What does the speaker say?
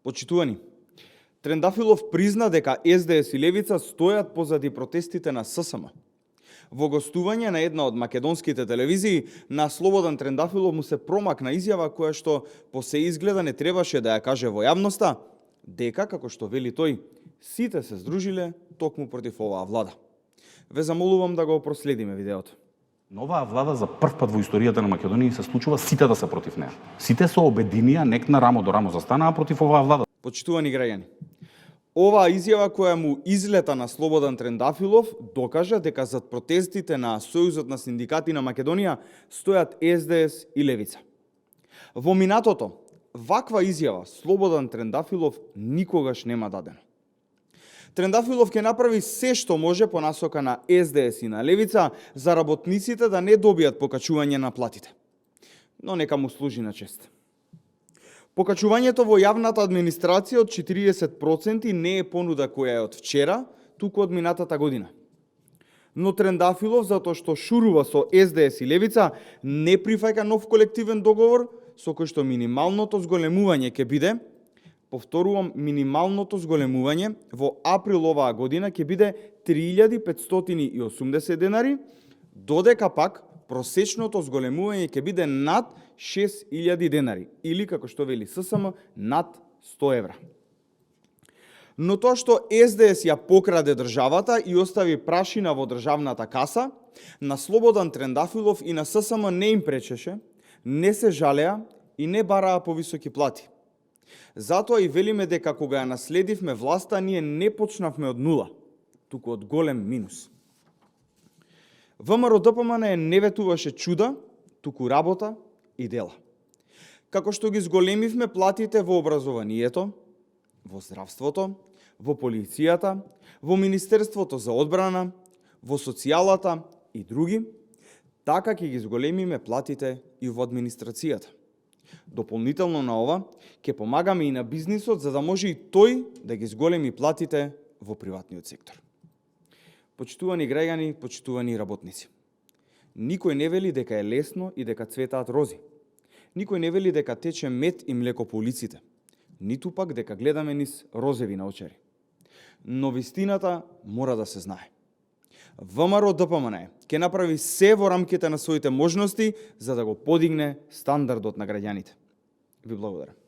Почитувани, Трендафилов призна дека СДС и Левица стојат позади протестите на ССМ. Во гостување на една од македонските телевизии, на Слободан Трендафилов му се промакна изјава која што по се изгледа не требаше да ја каже во јавноста, дека, како што вели тој, сите се здружиле токму против оваа влада. Ве замолувам да го проследиме видеото. Но оваа влада за прв пат во историјата на Македонија се случува сите да се против неа. Сите со обединија, некна рамо до рамо застанаа против оваа влада. Почитувани граѓани, оваа изјава која му излета на Слободан Трендафилов докажа дека зад протестите на Сојузот на синдикати на Македонија стојат СДС и Левица. Во минатото, ваква изјава Слободан Трендафилов никогаш нема дадено. Трендафилов ќе направи се што може по насока на СДС и на Левица за работниците да не добијат покачување на платите. Но нека му служи на чест. Покачувањето во јавната администрација од 40% не е понуда која е од вчера, туку од минатата година. Но Трендафилов, затоа што шурува со СДС и Левица, не прифаќа нов колективен договор со кој што минималното зголемување ќе биде, повторувам, минималното зголемување во април оваа година ќе биде 3580 денари, додека пак просечното зголемување ќе биде над 6000 денари, или, како што вели ССМ, над 100 евра. Но тоа што СДС ја покраде државата и остави прашина во државната каса, на Слободан Трендафилов и на ССМ не им пречеше, не се жалеа и не бараа повисоки плати. Затоа и велиме дека кога ја наследивме власта, ние не почнавме од нула, туку од голем минус. ВМРО-ДПМН не ветуваше чуда, туку работа и дела. Како што ги зголемивме платите во образованието, во здравството, во полицијата, во Министерството за одбрана, во социјалата и други, така ќе ги зголемиме платите и во администрацијата. Дополнително на ова, ќе помагаме и на бизнисот за да може и тој да ги зголеми платите во приватниот сектор. Почитувани граѓани, почитувани работници, никој не вели дека е лесно и дека цветаат рози. Никој не вели дека тече мед и млеко по улиците, ниту пак дека гледаме низ розеви наочари. Но вистината мора да се знае. ВМРО-ДПМН ќе направи се во рамките на своите можности за да го подигне стандардот на граѓаните. Ви благодарам.